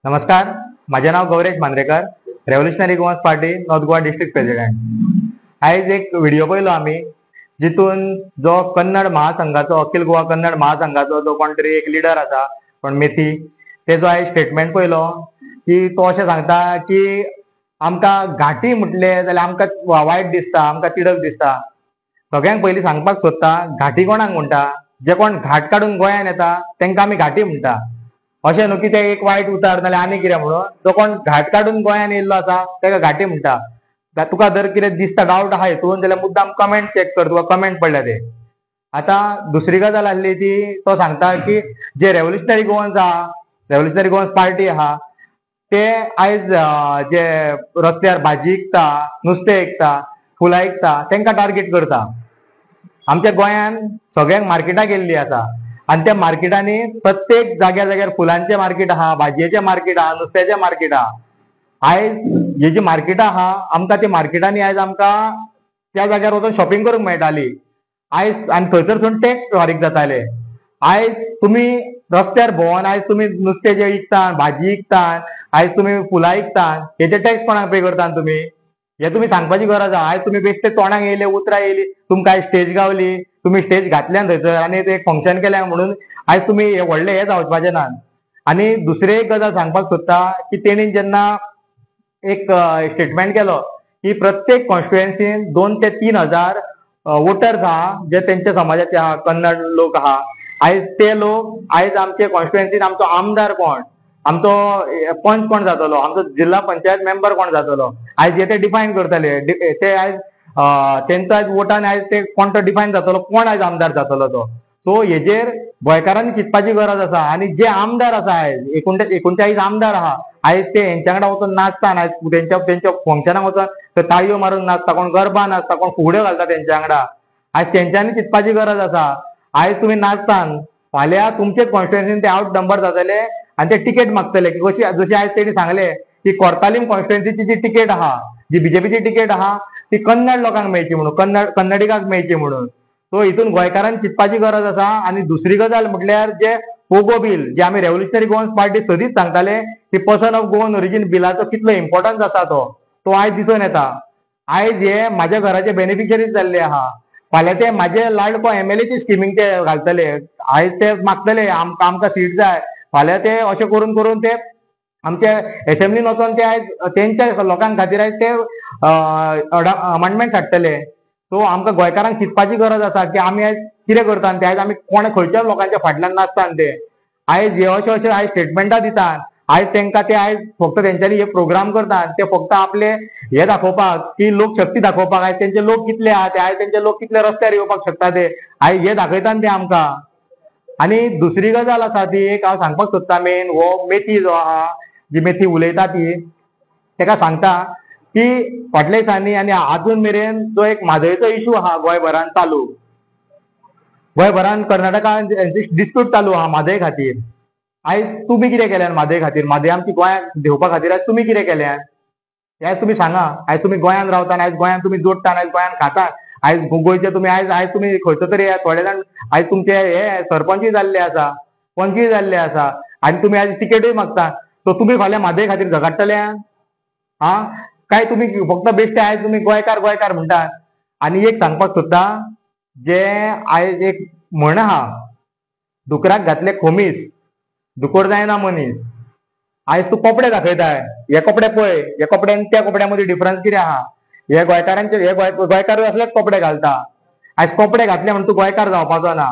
नमस्कार, माझे नाव Gauresh Mandrekar, revolutionary Goans party north Goa district president. आयज एक व्हिडिओ पळयलो आमी, जितून जो कन्नड महासंघाचो, अखिल गोवा कन्नड महासंघाचो जो कोण तरी एक लिडर आसा कोण मेथी, तेजो आयज स्टेटमेंट पळयलो की तो अशें सांगता की आमकां घाटी म्हटले जाल्यार आमकां वायट दिसता, आमकां तिडक दिसता. सगळ्यांक पयलीं सांगपाक सोदता, घाटी कोणाक म्हणटा? जे कोण घाट काडून गोंयान येता तांकां आमी घाटी म्हणटा. अशें न्हू की ते एक वायट उतार नाल्यार आनी कितें म्हणून, जो कोण घाट काडून गोंयान येयल्लो आसा ताका घाटी म्हणटा. तुका जर कितें दिसता डावट आहा हितून जाल्यार मुद्दाम कमेंट चॅक कर, तुका कमेंट पडल्या ते. आतां दुसरी गजाल आसली ती तो सांगता की जे रेव्होल्युशनरी गोवन्स आहा, रेव्होल्युशनरी गोवन्स पार्टी आहा, ते आयज जे रस्त्यार भाजी विकता, नुस्तें विकता, फुलां विकता, तांकां टार्गेट करता. आमच्या गोंयान सगळ्यांक मार्केटां गेल्ली आसा आनी त्या मार्केटांनी प्रत्येक जाग्यार जाग्यार फुलांचें मार्केट आहा, भाजयेचें मार्केट आहा, नुस्त्याचें मार्केट आहा. आयज ही जी मार्केटां आहा आमकां त्या मार्केटांनी आयज आमकां त्या जाग्यार वचून शॉपिंग करूंक मेळटाली आयज, आनी थंयसर सून टॅक्स फारीक जाताले. आयज तुमी रस्त्यार भोंवन आयज तुमी नुस्तें जें विकता, भाजी विकता, आयज तुमी फुलां विकता, हेचे टॅक्स कोणाक पे करता तुमी? हे तुमी सांगपाची गरज आहा. आयज तुमी बेश्टे तोंडाक येयले, उतरां येयली, तुमकां आयज स्टेज गावली, तुमी स्टेज घातल्यान थंयसर आनी ते एक फंक्शन केलें म्हणून आयज तुमी हे व्हडले हे जावपाचे ना. आनी दुसरी एक गजाल सांगपाक सोदता की तेणी जेन्ना एक स्टेटमेंट केलो की प्रत्येक कॉन्स्टिट्युएन्सीन 2 ते 3 हजार वोटर्स आहा जे तेंच्या समाजाचे आहा, कन्नड लोक आहा. आयज ते लोक आयज आमचे कॉन्स्टिट्युएन्सीन आमचो आमदार कोण, आमचो पंच कोण जातलो, आमचो जिल्हा पंचायत मेंबर कोण जातलो, आयज हे ते डिफायन करतले. ते आयज तेंचो आयज वोटान आयज ते कोण तो डिफायन जातलो, कोण आयज आमदार जातलो तो. सो हेजेर गोंयकारांनी चिंतपाची गरज आसा. आनी जे आमदार आसा आयज 39 आमदार आहा, आयज ते हेंच्या वांगडा वचून नाचता, आयज तेंच्या तेंच्या फंक्शनाक वचून ते ताळयो मारून नाचता, कोण गरबा नाचता, कोण फुगड्यो घालता तेंच्या वांगडा. आयज तेंच्यांनी चिंतपाची गरज आसा. आयज तुमी नाचता, फाल्यां तुमचे कॉन्स्टिट्युएन्सीन ते आवट नंबर जातले आनी ते तिकेट मागतले. की कशी जशी आयज तेणी सांगले की कोर्तालीम कॉन्स्टिट्युएन्सीची जी तिकेट आहा, जी बीजेपीची तिकेट आहा, ती कन्नड लोकांक मेळची म्हणून, कन्नड कन्नडिगांक मेळची म्हणून. सो हितून गोंयकारांनी चिंतपाची गरज आसा. आनी दुसरी गजाल म्हटल्यार जे पोगो बील, जे आमी रेव्होल्युशनरी गोवन्स पार्टी सदींच सांगताले की पर्सन ऑफ गोवन ओरिजीन बिलाचो कितलो इम्पॉर्टन्स आसा तो आयज दिसून येता. आयज हे म्हाज्या घराचे बेनिफिशरीज जाल्ले आहा, फाल्यां ते म्हाजे लाडको एमएलएची स्किमींग ते घालतले. आयज ते मागतले आमकां आमकां सीट जाय, फाल्यां ते अशें करून करून ते आमचे एसेंब्लीन वचोन ते आयज तेंच्या लोकां खातीर आयज ते अमेंडमेंट हाडटले. सो आमकां गोंयकारांक चिंतपाची गरज आसा की आमी आयज कितें करता ते, आयज आमी कोण खंयच्या लोकांच्या फाटल्यान नाचता ते. आयज हे अशे अशे आयज स्टेटमेंटां दितात, आयज तेंकां ते आयज फक्त तेंच्यांनी हे प्रोग्राम करतात ते फक्त आपले हे दाखोवपाक की लोक शक्ती दाखोवपाक, आयज तेंचे लोक कितले आहा ते, आयज तेंचे लोक कितले रस्त्यार येवपाक शकता ते, आयज हे दाखयतात ते आमकां. आनी दुसरी गजाल आसा ती एक हांव सांगपाक सोदता, मेन हो मेथी जो आहा, जी मेथी उलयता ती, तेका सांगता की फाटल्या दिसांनी आनी आजून मेरेन जो एक म्हादयचो इशू आहा गोंयभरान चालू, गोंयभरान कर्नाटकान डिस्प्यूट चालू आहा म्हादय खातीर. आयज तुमी कितें केल्यान म्हादय खातीर, म्हादय आमची गोंयांत घेवपा खातीर आयज तुमी कितें केल्यान हें आयज तुमी सांगा. आयज तुमी गोंयांत रावता, आयज गोंयांत तुमी जोडटा, आयज गोंयांत खाता, आयज गोंयचे तुमी आयज आयज तुमी खंयचो तरी थोडे जाण आयज तुमचे हे सरपंचूय जाल्ले आसा, पंचूय जाल्ले आसा, आनी तुमी आयज तिकेटूय मागता. सो तुमी फाल्यां म्हादय खातीर झगडटले हा काय तुमी फक्त बेश्टे आयज तुमी गोंयकार गोंयकार म्हणटा. आनी एक सांगपाक सोदता, जे आयज एक म्हण आहा, दुकराक घातले खोमीस दुकोर जायना मनीस. आयज तूं कपडे दाखयताय, हे कपडे पळय, हे कपडे आनी त्या कपड्या मदीं डिफरन्स कितें आहा, हे गोंयकारांचे हे गोंयकार असलेच कपडे घालता. आयज कपडे घातले म्हणून तूं गोंयकार जावपाचो ना.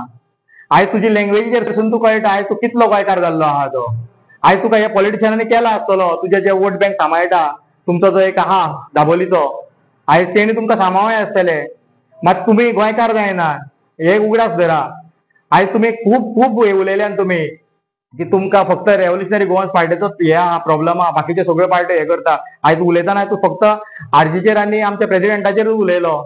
आयज तुजी लँग्वेजीचेर पसून तूं कळटा आयज तूं कितलो गोंयकार जाल्लो आहा तो. आयज तुका हे पॉलिटिशनांनी केला आसतलो, तुजे जे वोट बँक सांबाळटा तुमचो जो एक आहा दाबोलीचो, आयज तेणी तुमकां सांबाळ्ळे आसतले, मात तुमी गोंयकार जायना हे उगडास धरा. आयज तुमी खूब खूब उलयल्यान तुमी की तुमकां फक्त रेव्होल्युशनरी गोवन्स पार्टीचो हे आहा प्रॉब्लम आहा, बाकीचे सगळ्यो पार्टी हे करता. आयज उलयतना तूं फक्त आरजीचेर आनी आमच्या प्रेजिडेंटाचेरूच उलयलो.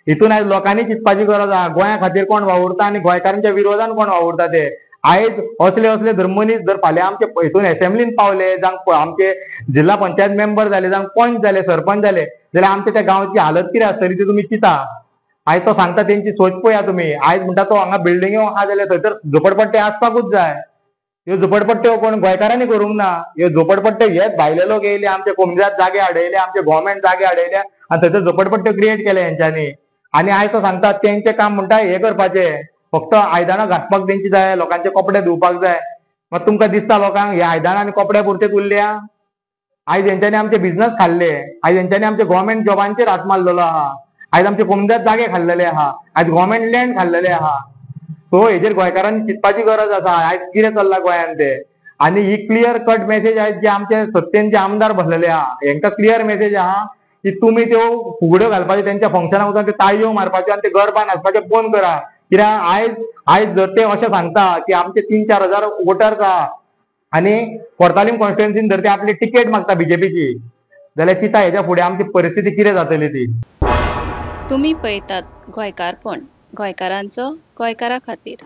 हितून आयज लोकांनी चिंतपाची गरज आहा, गोंया खातीर कोण वावुरता आनी गोंयकारांच्या विरोधान कोण वावुरता ते. आयज असले असले धर्मनीस जर फाल्यां आमचे हितून एसेंब्लीन पावले, जावं आमचे जिल्हा पंचायत मेंबर जाले, जावं पंच जाले, सरपंच जाले, जाल्यार आमच्या त्या गांवची हालत कितें आसतली ती तुमी चिंता. आयज तो सांगता तेंची सोच पळया तुमी. आयज म्हणटा तो हांगा बिल्डिंग्यो आहा जाल्यार थंयसर झोपडपट्टे आसपाकूच जाय. ह्यो झोपडपट्ट्यो कोण गोंयकारांनी करूंक ना. ह्यो झोपडपट्ट्यो हेच भायले लोक येयले, आमचे कोमजात जागे हाडयले, आमचे गव्हर्मेंट जागे हाडयले आनी थंयसर झोपडपट्ट्यो क्रिएट केले हेंच्यांनी. आनी आयज तो सांगता तेंचें काम म्हणटा हें करपाचें, फक्त आयदनां घांसपाक तेंची जाय, लोकांचे कपडे धुवपाक जाय. मात तुमकां दिसता लोकांक हे आयदनां आनी कपड्या पुरतेच उरल्या? आयज हेंच्यांनी आमचे बिझनस खाल्ले, आयज हेंच्यांनी आमचे गव्हर्मेंट जॉबांचेर हात मारलेलो आहा, आयज आमचे कोमजात जागे खाल्लेले आहा, आयज गव्हर्मेंट लँड खाल्लेले आहा. सो हेजेर गोंयकारांनी चिंतपाची गरज आसा आयज कितें चल्लां गोंयांत तें. आनी ही क्लियर कट मेसेज आयज जे आमचे सत्तेन जे आमदार बसलेले आहा हेंकां क्लियर मेसेज आहा की तुमी त्यो फुगड्यो घालपाच्यो तेंच्या फंक्शनाक वचून त्यो ताळयो मारपाच्यो आनी ते गरबा नाचपाचे बंद करा. कित्याक आयज आयज जर ते अशें सांगता की आमचे 3-4 हजार वोटर्स आहा आनी कोर्तालीम कॉन्स्टिट्युएन्सीन जर ते आपली तिकेट मागता बीजेपीची जाल्यार चिंता हेच्या फुडें आमची परिस्थिती कितें जातली ती. तुमी पळयतात गोंयकारपण, गोंयकारांचो गोंयकारा खातीर.